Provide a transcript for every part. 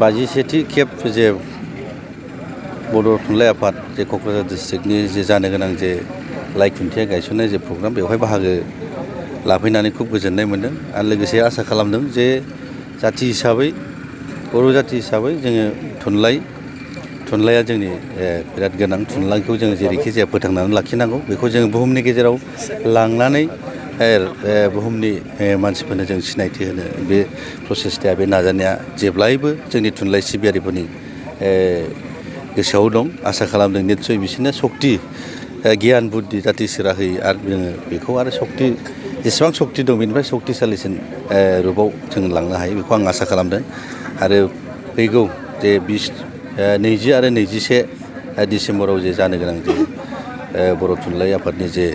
बाजिसेथि खेब जे बर' थुनलाइ आफाद जे क'क्राझार डिस्ट्रिक्टनि जे जानो गोनां जे लाइ खुन्थिया गायसननाय जे प्रग्राम बेवहाय बाहागो लाफैनानै खुब गोजोननाय मोन्दों आरो लोगोसे आसा खालामदों जे जाथि हिसाबै बर' जाथि हिसाबै जोङो थुनलाइया जोंनि बिराद गोनां थुनलाइखौ जोङो जेरैखि जाया फोथांनानै लाखिनांगौ बेखौ जोङो बुहुमनि गेजेराव लांनानै बुहुमनि मानसिफोरनो जों सिनायथि होनो बे प्रसेसटाया बे नाजानाया जेब्लायबो जोंनि थुनलाइ सिबियारिफोरनि गोसोआव दं आसा खालामदों निस्सय बिसोरनो सक्ति गियान बुद्धि जाथि सोरा होयो आरो जोङो बेखौ आरो सक्ति जेसेबां सक्ति दं बेनिफ्राय सक्तिसालिसिन रुपाव जों लांनो हायो बेखौ आं आसा खालामदों आरो फैगौ जे 20 आरो 21 डिसेम्बराव जे जानो गोनां जे बर' थुनलाइ आफादनि जे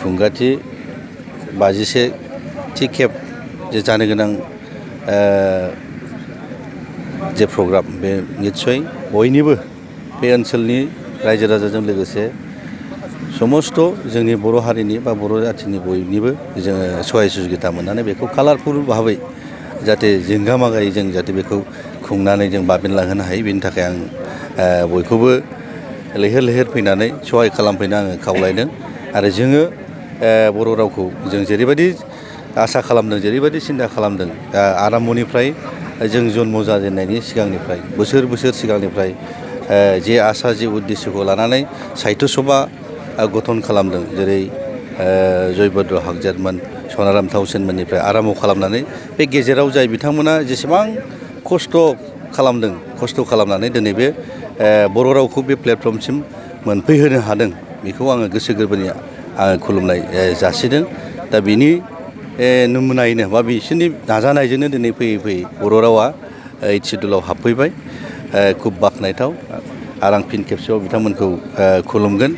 खुंगाथि 51थि खेब जे जानो गोनां जे प्रग्राम बे निस्सय बयनिबो बे ओनसोलनि रायजो राजाजों लोगोसे समस्त जोंनि बर' हारिनि बा बर' जाथिनि बयनिबो जोङो सहाय सुजुगिता मोननानै बेखौ कालारफुल भाबै जाहाथे जोंगा मागायै जों जाहाथे बेखौ खुंनानै जों बाबेनलांहोनो हायो बेनि थाखाय आं बयखौबो लैहोर लैहोर फैनानै सहाय खालामफैनो आङो खावलायदों आरो जोङो बर' रावखौ जों जेरैबायदि आसा खालामदों जेरैबायदि सिन्था खालामदों आराम्भनिफ्राय जों जन्म जाजेननायनि सिगांनिफ्राय बोसोर सिगांनिफ्राय जे आसा जे उद्देश्यखौ लानानै साहित्य सभा गठन खालामदों जेरै जयभद्र हागजारमोन सनाराम थाउसेनमोननिफ्राय आराम्भ खालामनानै बे गेजेराव जाय बिथांमोना जेसेबां खस्थ' खालामनानै दिनै बे बर' रावखौ बे प्लेटफर्मसिम मोनफैहोनो हादों बेखौ आङो गोसो गोरबोनि आङो खुलुमनाय जासिदों दा बिनि नमुनायैनो बा बिसोरनि नाजानायजोंनो दिनै फैयै बर' रावा 8th सिडुलाव हाबफैबाय खुब बाख्नायथाव आरो आं फिन खेबसेबाव बिथांमोनखौ खुलुमगोन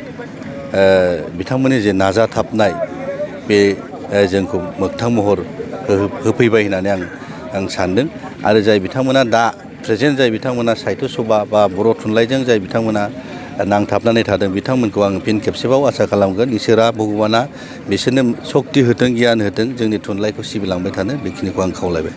बिथांमोननि जे नाजाथाबनाय बे जोंखौ मोगथां महर होफैबाय होननानै आं सानदों आरो जाय बिथांमोना दा प्रेजेन्ट जाय बिथांमोना साहित्य सभा बा बर' थुनलाइजों जाय बिथांमोना नांथाबनानै थादों बिथांमोनखौ आं फिन खेबसेबाव आसा खालामगोन इसोरा भगबाना बिसोरनो सक्ति होथों गियान होथों जोंनि थुनलाइखौ सिबिलांबाय थानो बेखिनिखौ आं खावलायबाय